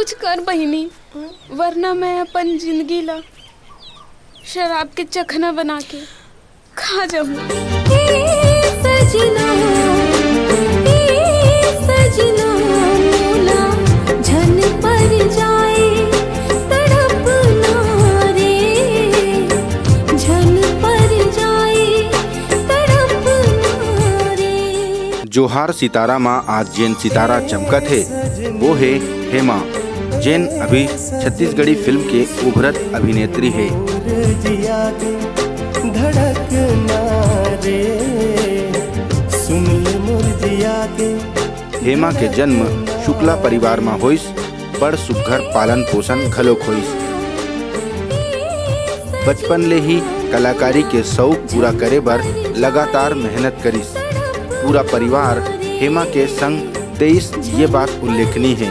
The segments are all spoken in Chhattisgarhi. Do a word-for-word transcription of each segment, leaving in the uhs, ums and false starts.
कुछ कर बहिनी, वरना मैं अपन जिंदगी ला शराब के चखना बना के खा जाऊं। जोहार सितारा म आज जेन सितारा चमकत हे, वो हे हेमा, जेन अभी छत्तीसगढ़ी फिल्म के उभरत अभिनेत्री हे। हेमा के जन्म शुक्ला परिवार म होइस। बड़ सुघर पालन पोषण घलोक होइस। बचपन ले ही कलाकारी के शौक पूरा करे बर लगातार मेहनत करिस। पूरा परिवार हेमा के संग देइस, ये बात उल्लेखनीय हे।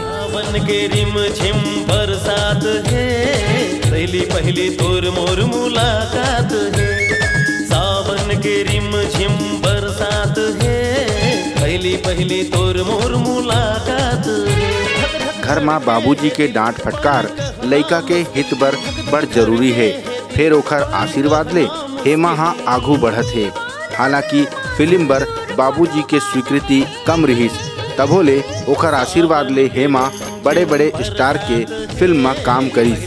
घर मा बाबूजी के डांट फटकार लइका के हित बर बड़ जरूरी हे। फेर ओखर आशीर्वाद ले हेमा हा आघू बढ़त हे। हालांकि फिल्म बर बाबूजी के स्वीकृति कम रिहिस, तभो ले ओखर आशीर्वाद ले हेमा बड़े-बड़े स्टार के फिल्म म काम करिस।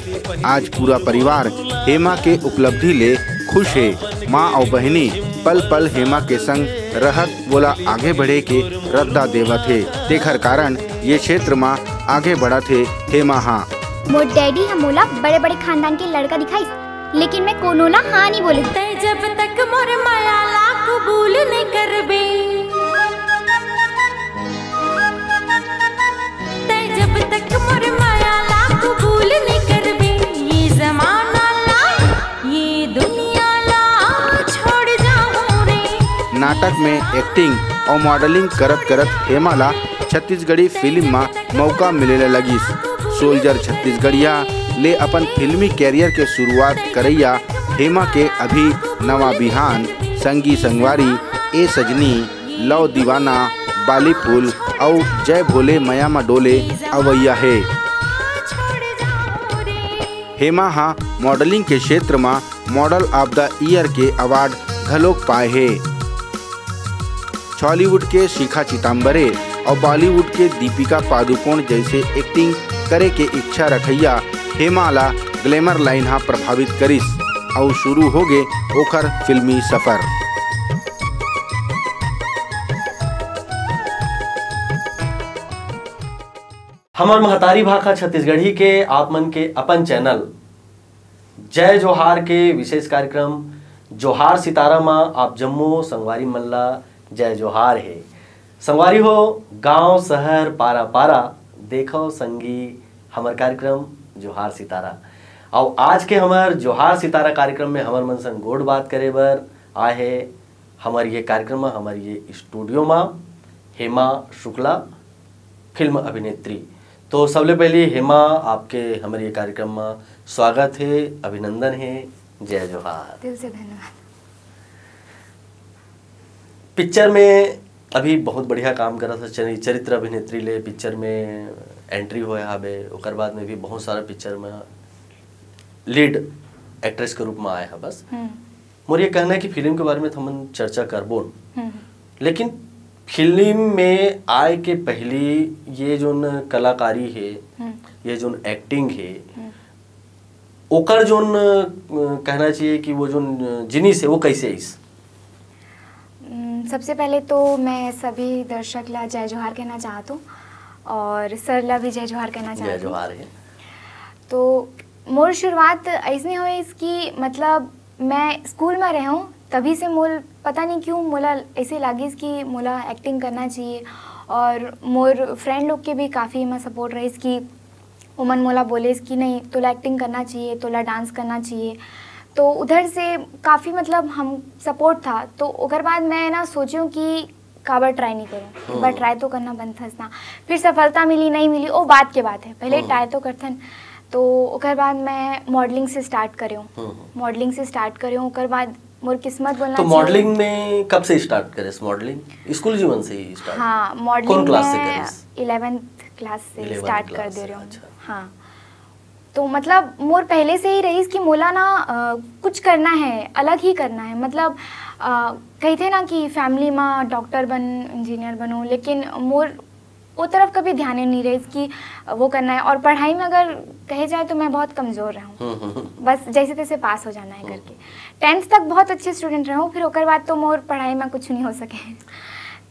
आज पूरा परिवार हेमा के उपलब्धि ले खुश हे। माँ अउ बहिनी पल-पल हेमा के संग रहत ओला आगे बढ़े के रद्दा देवत हे। तेखर कारण ये क्षेत्र म आगे बढ़त हे हेमा हा। मोर डैडी ह मोला बड़े-बड़े खानदान के लड़का दिखाइस, लेकिन मैं कोनो ला हाँ नहीं बोले। तै जब तक मोर माया ला कबूल नहीं करबे, तै जब तक मोर माया ला कबूल नहीं करबे, ये जमाना ला, ये दुनिया ला छोड़ जाऊं रे। नाटक में एक्टिंग अउ मॉडलिंग करत करत हेमा ला छत्तीसगढ़ी फिल्म म मौका मिले ला लगिस। सोल्जर छत्तीसगढ़िया ले अपन फिल्मी कैरियर के शुरुआत करइया हेमा के अभी नवा बिहान, संगी संगवारी, ए सजनी, लव दीवाना, बाली फूल अउ जय भोले मया म डोले अवइया हे। हेमा हा मॉडलिंग के क्षेत्र म मॉडल ऑफ द ईयर के अवार्ड घलोक पाए हे। छॉलीवुड के शिखा चिताम्बरे अउ बॉलीवुड के दीपिका पादुकोण जैसे एक्टिंग करे के इच्छा रखइया हेमा ला ग्लैमर लाइन हा प्रभावित करिस अउ शुरू होगे ओखर फिल्मी सफर। हमर महतारी भाखा छत्तीसगढ़ी के आप मन के अपन चैनल जय जोहार के विशेष कार्यक्रम जोहार सितारा म आप जम्मो संगवारी मन ला जय जोहार हे। संगवारी हो, गांव, शहर, पारा, पारा, देखो संगी हमर कार्यक्रम जोहार सितारा। अउ आज के हमर जोहार सितारा कार्यक्रम में हमर मन संग गोठ बात करे बर आए हे हमर ये कार्यक्रम म, हमर ये स्टूडियो म हेमा शुक्ला, फिल्म अभिनेत्री। तो सबले पहले हेमा, आपके हमर ये कार्यक्रम म स्वागत हे, अभिनंदन हे, जय जोहार। दिल से धन्यवाद। पिक्चर में अभी बहुत बढ़िया काम करत हे, चरि-, चरित्र अभिनेत्री ले पिक्चर में एंट्री होए हाबे, ओकर बाद में भी बहुत सारा पिक्चर में लीड एक्ट्रेस के रूप में आए हा बस। हम्म। मोर ये कहना है कि फिल्म के बारे में तो हमन चर्चा करबो, हम्म। लेकिन फिल्म में आए के पहली ये जोन कलाकारी हे, हम्म। ये जोन एक्टिंग हे, हम्म। ओकर जोन, अ, कहना चाहिए कि वो जोन, अ, जिनिस हे, वो कैसे आइस? हम्म, सबसे पहले तो मैं सभी दर्शक ला जय जोहार कहना चाहत हूँ और सर ला भी जय जोहार कहना चाहत हूँ। जय जोहार हे। तो मोर शुरुआत ऐसने होइस कि मतलब मैं स्कूल में रहूँ, तभी से मोल पता नहीं क्यों मोला ऐसे लागिस कि मोला एक्टिंग करना चाहिए। और मोर फ्रेंड लोग के भी काफ़ी मैं सपोर्ट रहिस कि ओमन मोला बोलिस कि नहीं, तोला एक्टिंग करना चाहिए, तोला डांस करना चाहिए। तो उधर से काफ़ी मतलब हम सपोर्ट था। तो ओकर बाद मैं ना सोचूँ कि काबर ट्राई नहीं करूँ, एक बार ट्राई तो करना बनथस ना। फिर सफलता मिली नहीं मिली, वो बात के बात है, पहले ट्राई तो करथन। तो ओकर बाद मैं मॉडलिंग से स्टार्ट करूँ, मॉडलिंग से स्टार्ट करूँ, ओकर बाद मोर किस्मत बोलना तो चाहिए। मॉडलिंग में कब से स्टार्ट करेस? मॉडलिंग स्कूल जीवन से ही स्टार्ट? हाँ, मॉडलिंग कौन क्लास से करेस? इलेवेंथ क्लास से स्टार्ट कर दे रही हूँ। अच्छा। हाँ, तो मतलब मोर पहले से ही रहिस कि मोला ना अ, कुछ करना है, अलग ही करना है। मतलब अ, कहिथे ना कि फैमिली में डॉक्टर बन, इंजीनियर बनो, लेकिन मोर वो तरफ कभी ध्यान ही नहीं रहिस कि वो करना है। और पढ़ाई में अगर कहे जाए तो मैं बहुत कमज़ोर रहूँ, हम्म, हम्म, हम्म। बस जैसे तैसे पास हो जाना है करके। टेंथ तक बहुत अच्छे स्टूडेंट रहूँ, फिर ओकर बाद तो मोर पढ़ाई में कुछ नहीं हो सके।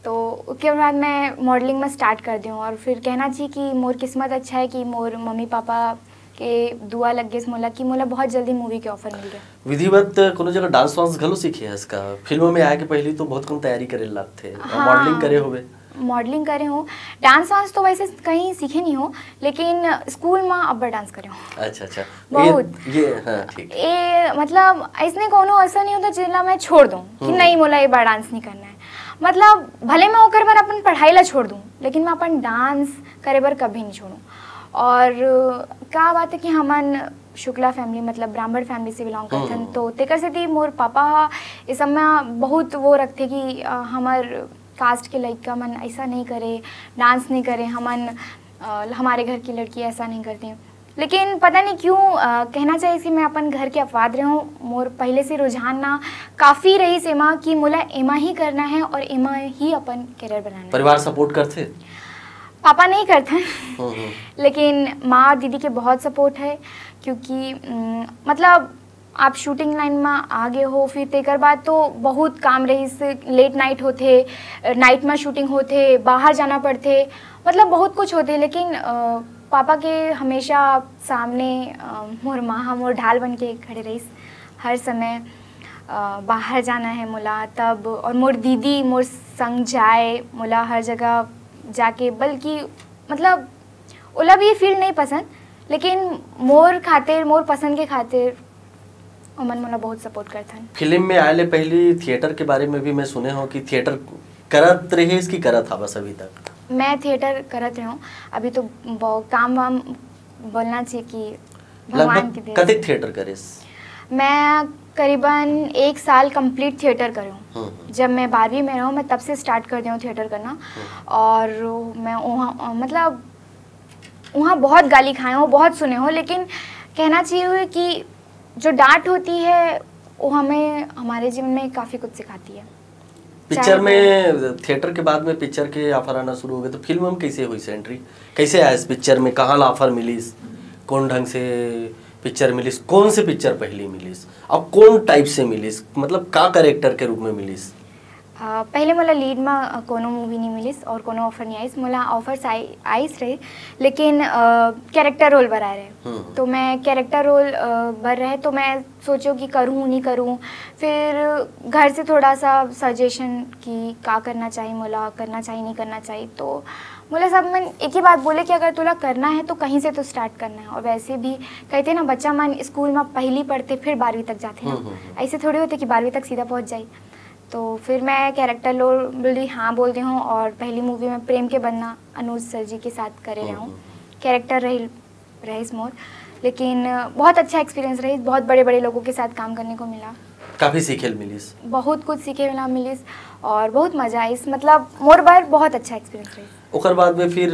तो ओकर बाद मैं मॉडलिंग में स्टार्ट कर दूँ और फिर कहना चाहिए कि मोर किस्मत अच्छा है कि मोर मम्मी पापा के दुआ लग गए मोला कि मोला बहुत जल्दी मूवी के ऑफर मिल गया। विधिवत कोनो जगह डांस वांस घलो सीखे है इसका? फिल्म में आए के पहले तो बहुत कम तैयारी करे लगथे और हाँ। मॉडलिंग करे होवे। मॉडलिंग करे हूँ, डांस वांस तो वैसे कहीं सीखे नहीं हो, लेकिन स्कूल में अब्बड़ डांस करे हूँ। अच्छा अच्छा। बहुत। ये, ये हाँ, ठीक। ए मतलब ऐसने कोनो ऐसा नहीं होता जिला मैं छोड़ दूँ कि हम्म। नहीं, मोला ये बार डांस नहीं करना है। मतलब भले मैं ओकर बर अपन पढ़ाई ला छोड़ दूँ, लेकिन मैं अपन डांस करे बर कभी नहीं छोड़ूँ। और का बात है कि हमन शुक्ला फैमिली, मतलब ब्राह्मण फैमिली से बिलोंग करथन, हम्म। तो तेकर सेती मोर पापा ह ये सब में बहुत वो रखथे कि अ, हमर कास्ट के लइका मन ऐसा नहीं करे, डांस नहीं करे, हमन अ, हमारे घर की लड़की ऐसा नहीं करती। लेकिन पता नहीं क्यों अ, कहना चाहिए कि मैं अपन घर के अपवाद रहे हूँ। मोर पहले से रुझान ना काफ़ी रहिस एमा कि मोला एमा ही करना है और एमा ही अपन करियर बनाना है। परिवार सपोर्ट करथे? पापा नहीं करथे, हम्म, हम्म। लेकिन माँ और दीदी के बहुत सपोर्ट है, क्योंकि उम, मतलब आप शूटिंग लाइन में आ गए हो, फिर तेकर बाद तो बहुत काम रहिस, लेट नाइट होथे, नाइट में शूटिंग होथे, बाहर जाना पड़थे, मतलब बहुत कुछ होथे। लेकिन अ, पापा के हमेशा सामने अ, मोर माँ ह मोर ढाल बन के खड़े रहिस हर समय। अ, बाहर जाना है मोला तब, और मोर दीदी मोर संग जाए, मोला हर जगह जाके, बल्कि मतलब ओला भी ये फील्ड नहीं पसंद, लेकिन मोर खातिर, मोर पसंद के खातिर ओमन मोला बहुत सपोर्ट करथन। फिल्म में आए ले पहली थिएटर के बारे में भी मैं सुने हूँ कि थिएटर करत रहिस कि करत हावस अभी तक? मैं थिएटर करत रहे हूँ, अभी तो ब- काम वाम बोलना चाहिए कि भगवान की लगभग देन। कतेक थिएटर करेस? मैं करीबन एक साल कंप्लीट थिएटर करे हूँ। हम्म। जब मैं बारहवीं में रहूँ, मैं तब से स्टार्ट कर दी हूँ थिएटर करना। और मैं वहाँ मतलब वहाँ बहुत गाली खाए हो, बहुत सुने हो, लेकिन कहना चाहिए हुए कि जो डांट होती है वो हमें हमारे जीवन में काफ़ी कुछ सिखाती है। पिक्चर चाहे में, थिएटर के बाद में पिक्चर के ऑफर आना शुरू हो गए, तो फिल्म में कैसे हुई एंट्री? कैसे आयस पिक्चर में? कहाँ ला ऑफर मिलिस? कौन ढंग से पिक्चर मिलिस? कौन से पिक्चर पहली मिलिस? अब कौन टाइप से मिलिस? मतलब का कैरेक्टर के रूप में मिलिस? अ, पहले मोला लीड में अ, कोनो मूवी नहीं मिलिस और कोनो ऑफर नहीं आइस। मोला ऑफर्स आई आइस रहे, लेकिन कैरेक्टर रोल बर आए रहे। हम्म। तो मैं कैरेक्टर रोल बर रहे, तो मैं सोचो कि करूँ नहीं करूँ। फिर घर से थोड़ा सा सजेशन कि का करना चाहिए मोला, करना चाहिए नहीं करना चाहिए। तो मोला सब मन एक ही बात बोले कि अगर तोला करना है तो कहीं से तो स्टार्ट करना है। और वैसे भी कहते ना, बच्चा मन स्कूल में पहली पढ़ते फिर बारहवीं तक जाते ना, हम्म, हम्म, हम्म। ऐसे थोड़ी होते कि बारहवीं तक सीधा पहुंच जाए। तो फिर मैं कैरेक्टर रोल बोली, हाँ बोल दी हूँ, और पहली मूवी में प्रेम के बंधना अनुज सर जी के साथ करे रहा हूँ। हम्म, कैरेक्टर रही रहीस मोर, लेकिन बहुत अच्छा एक्सपीरियंस रही, बहुत बड़े बड़े लोगों के साथ काम करने को मिला। काफी सीखे ल मिलिस। बहुत कुछ सीखे ला मिलिस और बहुत मजा आइस। मतलब मोर बर बहुत अच्छा एक्सपीरियंस रही। ओकर बाद में फिर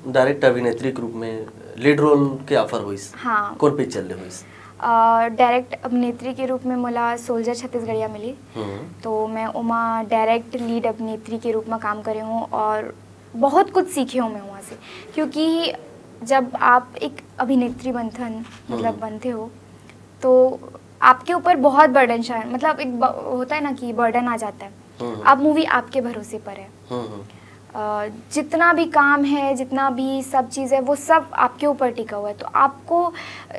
डायरेक्ट अभिनेत्री के रूप में लीड रोल के ऑफर होइस। हाँ। कौन पिक्चर ले होइस? डायरेक्ट अभिनेत्री के रूप में मोला सोल्जर छत्तीसगढ़िया मिली। हम्म। तो मैं ओमा डायरेक्ट लीड अभिनेत्री के रूप में काम करे हूँ और बहुत कुछ सीखे हूँ मैं वहाँ से, क्योंकि जब आप एक अभिनेत्री बनथन, मतलब हम्म। बनते हो, तो आपके ऊपर बहुत बर्डन, मतलब एक ब- होता है ना कि बर्डन आ जाता है। हम्म। अब मूवी आपके भरोसे पर है। हम्म, हम्म। अ, जितना भी काम है, जितना भी सब चीज़ है, वो सब आपके ऊपर टिका हुआ है। तो आपको,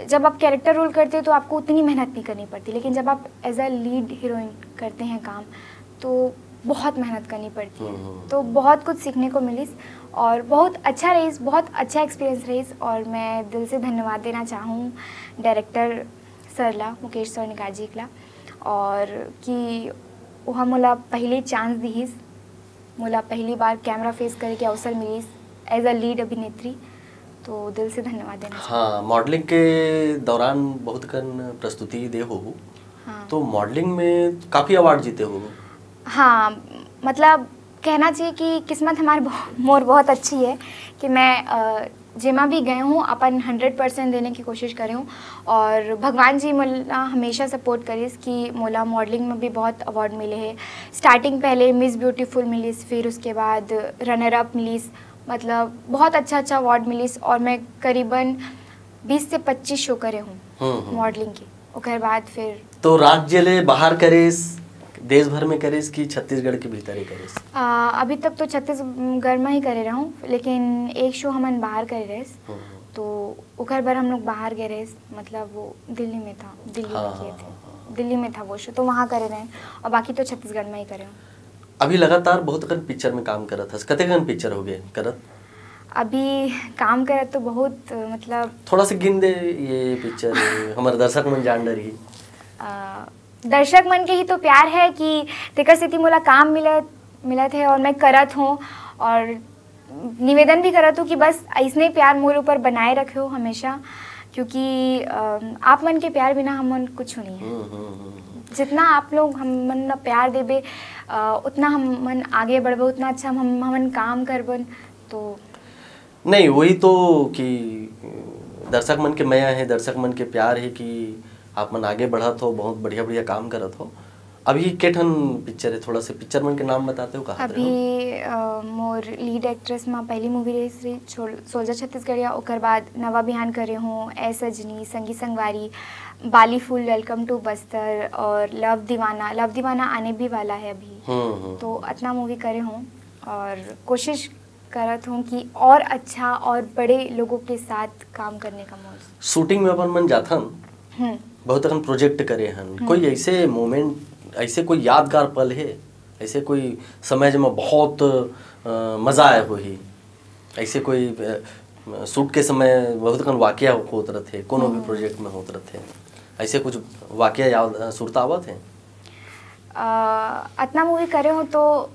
जब आप कैरेक्टर रोल करते हो तो आपको उतनी मेहनत नहीं करनी पड़ती, लेकिन जब आप एज अ लीड हीरोइन करते हैं काम, तो बहुत मेहनत करनी पड़ती है। हम्म, हम्म। तो बहुत कुछ सीखने को मिलिस और बहुत अच्छा रहीस, बहुत अच्छा एक्सपीरियंस रहीस। और मैं दिल से धन्यवाद देना चाहूँ डायरेक्टर सर ला, मुकेश सर निकाजी ला, और कि वह मोला पहली चांस दिहिस, मोला पहली बार कैमरा फेस करे के अवसर मिलिस एज अ लीड अभिनेत्री। तो दिल से धन्यवाद देना चाहूँ। हाँ, मॉडलिंग के दौरान बहुत कन प्रस्तुति दे हो, हाँ। तो मॉडलिंग में काफी अवार्ड जीते हो। हाँ, मतलब कहना चाहिए कि किस्मत हमारे बहु-, मोर बहुत अच्छी है कि मैं, अ, जेमा भी गए हूँ, अपन हंड्रेड परसेंट देने की कोशिश करे हूँ। और भगवान जी मोला हमेशा सपोर्ट करिस कि मोला मॉडलिंग में भी बहुत अवार्ड मिले हैं। स्टार्टिंग पहले मिस ब्यूटीफुल मिलिस, फिर उसके बाद रनर अप मिलिस, मतलब बहुत अच्छा अच्छा अवार्ड मिलिस। और मैं करीबन बीस से पच्चीस शो करे हूँ हम्म, हम्म। मॉडलिंग के। ओकर बाद फिर तो राज्य ले बाहर करेस, देश भर में करेस कि छत्तीसगढ़ के भीतर ही करेस? आ, अभी तक तो छत्तीसगढ़ में ही करे रहूँ, लेकिन एक शो हमन बाहर करे रहेस, हम्म। तो ओकर बर हम लोग बाहर गए रहेस, मतलब वो दिल्ली में था, दिल्ली हाँ, में किए हाँ, थे। हाँ, हाँ। दिल्ली में था वो शो, तो वहाँ करे रहे, और बाकी तो छत्तीसगढ़ में ही करे हूँ। अभी लगातार बहुत अकन पिक्चर में काम करत हस, कतेकन पिक्चर हो गए करत? अभी काम करत तो बहुत, मतलब थोड़ा सा गिन दे ये पिक्चर, हमारे दर्शक मन जान डरही। आ, दर्शक मन के ही तो प्यार है कि तेकर सेती मोला काम मिलत, मिलत है और मैं करत हूँ, और निवेदन भी करत हूँ कि बस ऐसने प्यार मोर ऊपर बनाए रखे हो हमेशा, क्योंकि, अ, आप मन के प्यार बिना हमन कुछ नहीं है। हम्म, हम्म, हम्म, हम्म। जितना आप लोग हमन ला प्यार देबे, अ, उतना हमन आगे बढ़बे, उतना अच्छा हम, हमन काम करबन। तो नहीं, वही तो कि दर्शक मन के मया है, दर्शक मन के प्यार है कि आप मन आगे बढ़त हो, बहुत बढ़िया-बढ़िया काम करत हो। अभी के ठन पिक्चर है, थोड़ा से पिक्चर मन के नाम बताते हो, कहाँ पे हो? अभी, अ, मोर लीड एक्ट्रेस में पहली मूवी रही श्री छोल-, सोल्जर छत्तीसगढ़िया, ओकर बाद नवा बिहान करे हूँ, ए सजनी, संगी संगवारी, बाली फूल, वेलकम टू बस्तर और लव दीवाना। लव दीवाना आने भी वाला है अभी। हम्म, हम्म। तो अतना मूवी करे हूँ और कोशिश करत हूँ कि और अच्छा और बड़े लोगों के साथ काम करने का मौका। शूटिंग में अपन मन जाथन, हम्म। बहुत अकन प्रोजेक्ट करे हन, हम्म। कोई ऐसे मोमेंट, ऐसे कोई यादगार पल है, ऐसे कोई समय जेमा बहुत, अ, मजा आए होही, ऐसे कोई, अ, शूट के समय बहुत अकन वाकया होत रथे, कोनो भी हम्म। प्रोजेक्ट में होत रथे, ऐसे कुछ वाकया याद, अ, सुरता आवत है? अ, अतना मूवी करे हूँ तो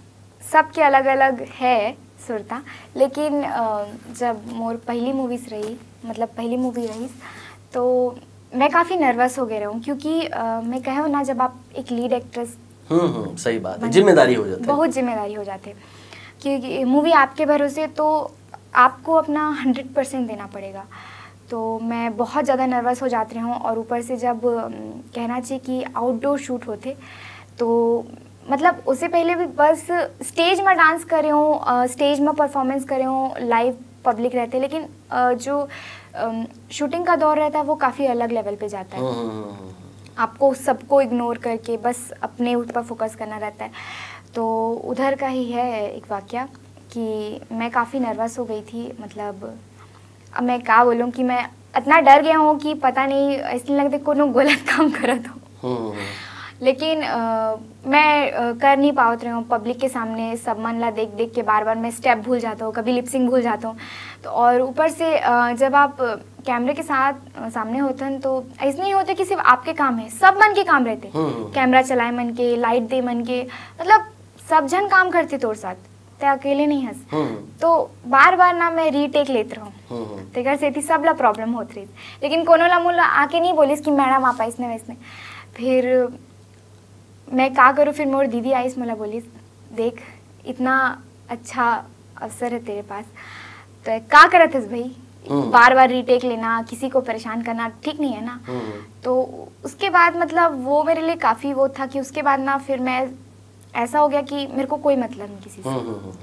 सबके अलग-अलग है सुरता, लेकिन, अ, जब मोर पहली मूवीज रही, मतलब पहली मूवी रही, तो मैं काफ़ी नर्वस हो गए रहूँ, क्योंकि, अ, मैं कहे हूँ ना, जब आप एक लीड एक्ट्रेस हम्म, हम्म, सही बात है, बन-, जिम्मेदारी हो जाती है। बहुत जिम्मेदारी हो जाती है, क्योंकि मूवी आपके भरोसे, तो आपको अपना हंड्रेड परसेंट देना पड़ेगा। तो मैं बहुत ज़्यादा नर्वस हो जाती हूँ, और ऊपर से जब, अम, कहना चाहिए कि आउटडोर शूट होते, तो मतलब उससे पहले भी बस स्टेज में डांस करे हूँ, अ, स्टेज में परफॉर्मेंस करे हूँ, लाइव पब्लिक रहते, लेकिन, अ, जो, अम, शूटिंग का दौर रहता है, वो काफ़ी अलग लेवल पे जाता है। हम्म, हम्म, हम्म, हम्म। आपको सबको इग्नोर करके बस अपने ऊपर फोकस करना रहता है। तो उधर का ही है एक वाक्य कि मैं काफ़ी नर्वस हो गई थी, मतलब अब मैं का बोलूँ कि मैं इतना डर गया हूँ कि पता नहीं, ऐसे लगता है कोनो गलत काम करत हूँ। हम्म, हम्म, हम्म। लेकिन, अ, मैं, अ, कर नहीं पावत रही हूँ पब्लिक के सामने, सब मन ला देख देख के बार बार मैं स्टेप भूल जाता हूँ, कभी लिपसिंग भूल जाता हूँ। तो और ऊपर से, अ, जब आप कैमरे के साथ, अ, सामने होते हैं, तो ऐसे नहीं होते कि सिर्फ आपके काम है, सब मन के काम रहते हैं। हम्म, हम्म। कैमरा चलाए मन के, लाइट दे मन के, मतलब सब जन काम करते तोर साथ, ते अकेले नहीं हस। हम्म। तो बार बार ना मैं रीटेक लेत रहूँ। हम्म, हम्म। तेकर सेती सब ला प्रॉब्लम होत रहिस, लेकिन कोनो ला मोला आके नहीं बोलिस कि मैडम आप ऐसने वैसने। फिर मैं का करूँ, फिर मोर दीदी आइस, मोला बोलिस, "देख, इतना अच्छा अवसर है तेरे पास, तो का करत हस भाई? हम्म। बार बार रीटेक लेना, किसी को परेशान करना ठीक नहीं है ना।" हम्म। तो उसके बाद मतलब वो मेरे लिए काफ़ी वो था कि उसके बाद ना फिर मैं, ऐसा हो गया कि मेरे को कोई मतलब नहीं किसी से। हम्म, हम्म, हम्म।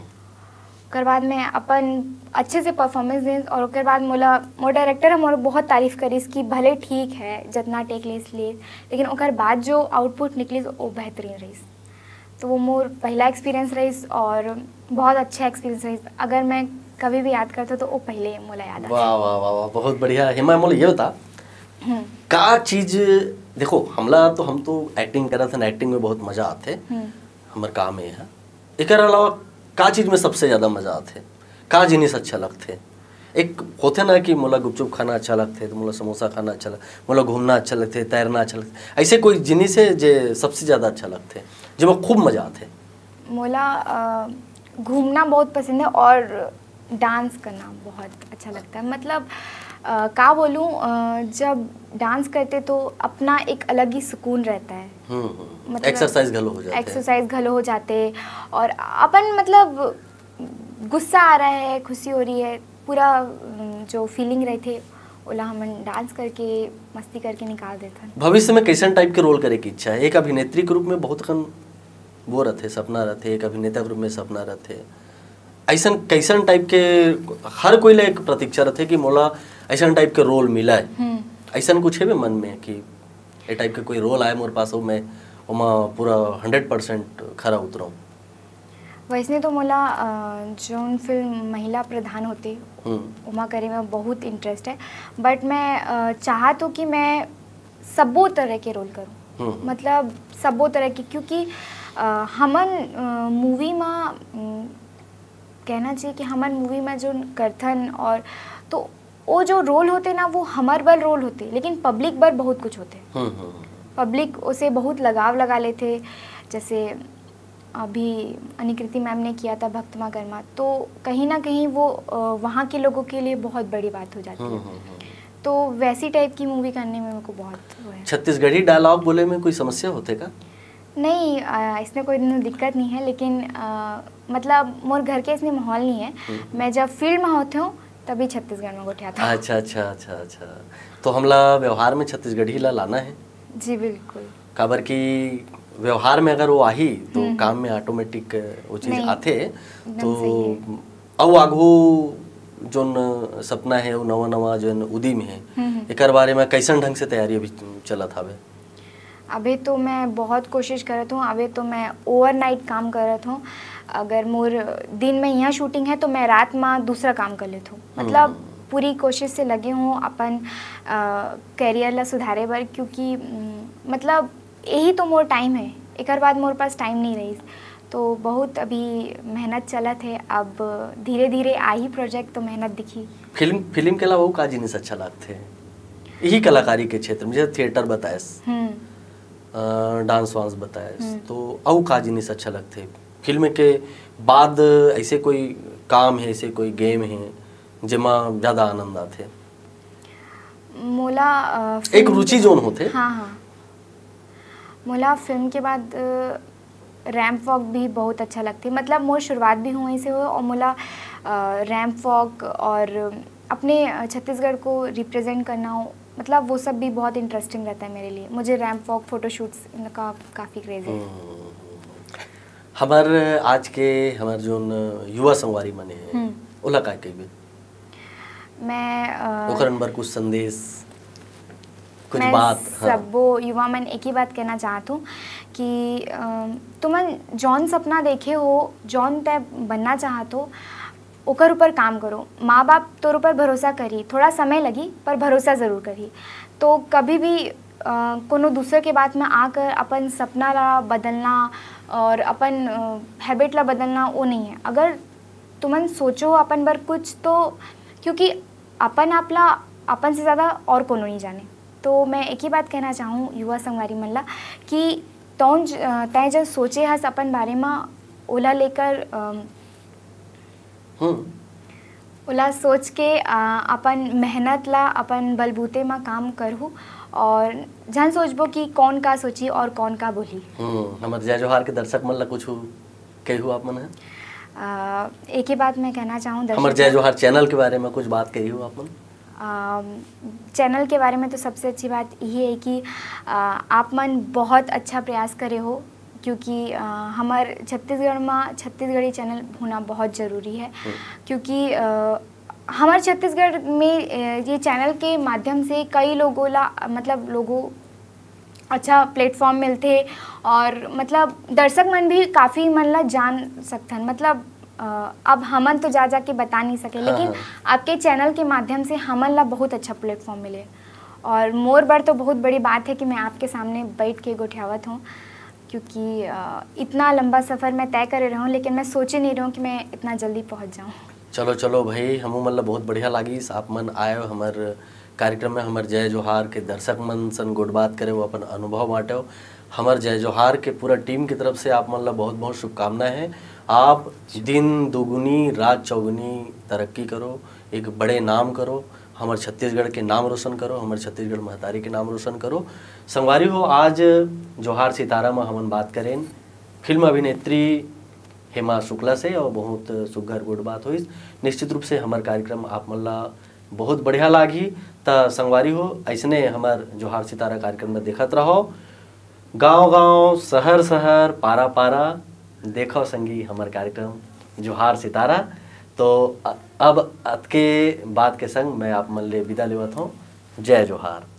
ओकर बाद में अपन अच्छे से परफॉर्मेंस दें, और ओकर बाद मोला, मोर डायरेक्टर ह मोर बहुत तारीफ करिस कि भले ठीक है जितना टेक लेस ले, लेकिन ओकर बाद जो आउटपुट निकलिस वो बेहतरीन रहिस। तो वो मोर पहला एक्सपीरियंस रहिस और बहुत अच्छा एक्सपीरियंस रहिस। अगर मैं कभी भी याद करता तो वो पहले मोला याद आता। वाह, वाह, वाह, वाह, बहुत बढ़िया। हेमा, मोला ये बता, हम्म। का चीज, देखो, हमला तो, हम तो एक्टिंग करत हन, एक्टिंग में बहुत मजा आथे, हम्म। हमर काम ये है। एकर अलावा का चीज में सबसे ज्यादा मजा आथे? का जिनिस अच्छा लगथे? एक होथे ना कि मोला गुपचुप खाना अच्छा लगथे, तो मोला समोसा खाना अच्छा लग-, मोला घूमना अच्छा लगथे, तैरना अच्छा लगथे। ऐसे कोई जिनिस है जे सबसे ज्यादा अच्छा लगथे, जेमा खूब मजा आथे? मोला, अ, घूमना बहुत पसंद है और डांस करना बहुत अच्छा लगता है। मतलब, अ, का बोलूँ, अ, जब डांस करते तो अपना एक अलग ही सुकून रहता है। हम्म हम्म। मतलब, एक्सरसाइज घलो हो जाथे। एक्सरसाइज घलो हो जाथे और अपन मतलब गुस्सा आ रहा है, खुशी हो रही है, पूरा अम, जो फीलिंग रहथे ओला हमन डांस करके, मस्ती करके निकाल देथन। भविष्य में कैसन टाइप के रोल करे की इच्छा है? एक अभिनेत्री के रूप में बहुत कन वो रथे, सपना रथे, एक अभिनेता के रूप में सपना रथे। ऐसन कैसन टाइप के, हर कोई ला एक प्रतीक्षा रथे कि मोला ऐसन टाइप के रोल मिला है। हम्म। ऐसन कुछ है मन में कि ये टाइप के कोई रोल आए मोर पास, वो मैं ओमा पूरा हंड्रेड परसेंट खरा उतरऊँ? वैसने तो मोला अ, जोन फिल्म महिला प्रधान होथे, हम्म। ओमा करे में बहुत इंटरेस्ट है, बट मैं अ, चाहत हूँ कि मैं सबो तरह के रोल करूँ। हम्म। मतलब सबो तरह के, क्योंकि अ, हमन मूवी में कहना चाहिए कि हमन मूवी में जो करथन और तो वो जो रोल होथे ना, वो हमर बर रोल होथे, लेकिन पब्लिक बर बहुत कुछ होथे। हम्म हम्म। पब्लिक उसे बहुत लगाव लगा लेथे। जैसे अभी अनिकृति मैम ने किया था भक्तमा कर्मा, तो कहीं ना कहीं वो अ, वहाँ के लोगों के लिए बहुत बड़ी बात हो जाती हम्म है। हम्म हम्म। तो वैसी टाइप की मूवी करने में मेरे को बहुत वो है। छत्तीसगढ़ी डायलॉग बोले में कोई समस्या होथे का? नहीं, अ, इसमें कोई दिक्कत नहीं है, लेकिन अ, मतलब मोर घर के इसमें माहौल नहीं है। मैं जब फील्ड में होती हूँ तभी छत्तीसगढ़ में गोठियाता हूँ। अच्छा अच्छा अच्छा अच्छा। तो हमला व्यवहार में छत्तीसगढ़ी ला लाना है, जी बिल्कुल। काबर कि व्यवहार में अगर वो आही तो काम में ऑटोमेटिक वो चीज नहीं, आथे। एकदम तो सही है। अउ आगू जोन सपना है, वो नवा नवा जोन उदिम है, हम्म, हम्म। एकर बारे में कैसन ढंग से तैयारी अभी चलत हवे? अभी तो मैं बहुत कोशिश करत हूँ, अभी तो मैं ओवरनाइट काम करत हूँ। अगर मोर दिन में यहाँ शूटिंग है तो मैं रात में दूसरा काम कर लेती हूँ। मतलब पूरी कोशिश से लगे हूँ अपन करियर ला सुधारे बर, क्योंकि उम, मतलब यही तो मोर टाइम है, एकर बाद मोर पास टाइम नहीं रही। तो बहुत अभी मेहनत चलत है, अब धीरे धीरे आही प्रोजेक्ट तो मेहनत दिखी। फिल्म फिल्म के अलावा वो का जिनिस अच्छा लगथे यही कलाकारी के क्षेत्र में, जैसे थिएटर बताएस, हम्म। अ, डांस वांस बताएस, तो अउ का जिनिस अच्छा लगथे फिल्म के बाद? ऐसे कोई काम है, ऐसे कोई गेम है जेमा ज्यादा आनंद आथे? मोला अ, एक फिल्म रुचि जोन होथे। हाँ हाँ। मोला फिल्म के बाद रैंप वॉक भी बहुत अच्छा लगथे। मतलब मोर शुरुआत भी हुए से हो और मोला रैंप वॉक और अपने अ, छत्तीसगढ़ को रिप्रेजेंट करना हो, मतलब वो सब भी बहुत इंटरेस्टिंग रहता है मेरे लिए। मुझे रैंप वॉक, फोटोशूट्स, इनका काफ़ी क्रेज है। हम्म। हमर आज के हमर जोन युवा संगवारी मने हैं, ओला का कहिबे? मैं अ, ओकरन बर कुछ संदेश, कुछ मैं बात? हाँ। सबो युवा मन एक ही बात कहना चाहत हूँ कि अ, तुमन जौन सपना देखे हो, जौन तय बनना चाहत हो, ओकर ऊपर काम करो। माँ बाप तोर ऊपर भरोसा करी, थोड़ा समय लगी पर भरोसा ज़रूर करी। तो कभी भी अ, कोनो दूसरे के बात में आकर अपन सपना ला बदलना और अपन हैबिट ला बदलना वो नहीं है। अगर तुमन सोचो अपन बर कुछ तो, क्योंकि अपन आप ला अपन से ज़्यादा और कोनो नहीं जाने। तो मैं एक ही बात कहना चाहूँ युवा संगवारी मन ला कि तौन ज- अ, तैं जब सोचे हस अपन बारे में, ओला लेकर अम, हम्म। ओला सोच के अ, अपन मेहनत ला अपन बलबूते म काम करहू और झन सोचबो कि कौन का सोची और कौन का बोली। हम्म। हमर जय जोहार के दर्शक मन ला कुछ कहिहू आप मन है? अ, एक ही बात मैं कहना चाहूँ हमर दर्शक जय जोहार चैनल के बारे में कुछ बात कहिहू आप मन? अम, चैनल के बारे में तो सबसे अच्छी बात यही है कि अ, आप मन बहुत अच्छा प्रयास करे हो, क्योंकि अ, हमर छत्तीसगढ़ में छत्तीसगढ़ी चैनल होना बहुत ज़रूरी है। क्योंकि अ, हमर छत्तीसगढ़ में अ, ये चैनल के माध्यम से कई लोगों ला, मतलब लोगों अच्छा प्लेटफॉर्म मिलथे और मतलब दर्शक मन भी काफ़ी मन ला जान सकथन। मतलब अ, अब हमन तो जा जा के बता नहीं सके, हाँ, लेकिन हाँ। आपके चैनल के माध्यम से हमन ला बहुत अच्छा प्लेटफॉर्म मिले और मोर बर तो बहुत बड़ी बात है कि मैं आपके सामने बैठ के गोठियावत हूँ, क्योंकि अ, इतना लंबा सफ़र मैं तय करे रहूँ, लेकिन मैं सोचे नहीं रहूँ कि मैं इतना जल्दी पहुँच जाऊँ। चलो चलो भाई, हमू मन ला बहुत बढ़िया लागिस आप मन आए हो हमर कार्यक्रम में, हमर जय जोहार के दर्शक मन सन गोठ बात करे हो, अपन अनुभव बांटे हो। हमर जय जोहार के पूरा टीम की तरफ से आप मन ला बहुत बहुत शुभकामनाएं हैं। आप दिन दोगुनी रात चौगुनी तरक्की करो, एक बड़े नाम करो। हमर छत्तीसगढ़ के नाम रोशन करो, हमर छत्तीसगढ़ महतारी के नाम रोशन करो। संगवारी हो, आज जोहार सितारा म हमन बात करेन फिल्म अभिनेत्री हेमा शुक्ला से, और बहुत सुग्घर गोठ बात होइस। निश्चित रूप से हमर कार्यक्रम आप मन ला बहुत बढ़िया लागही। त संगवारी हो, ऐसने हमर जोहार सितारा कार्यक्रम में देखत रहो। गांव गांव, शहर शहर, पारा पारा, देखो संगी हमर कार्यक्रम जोहार सितारा। तो अ-, अब अतके बात के संग मैं आप मन ले विदा लेवत हूँ। जय जोहार।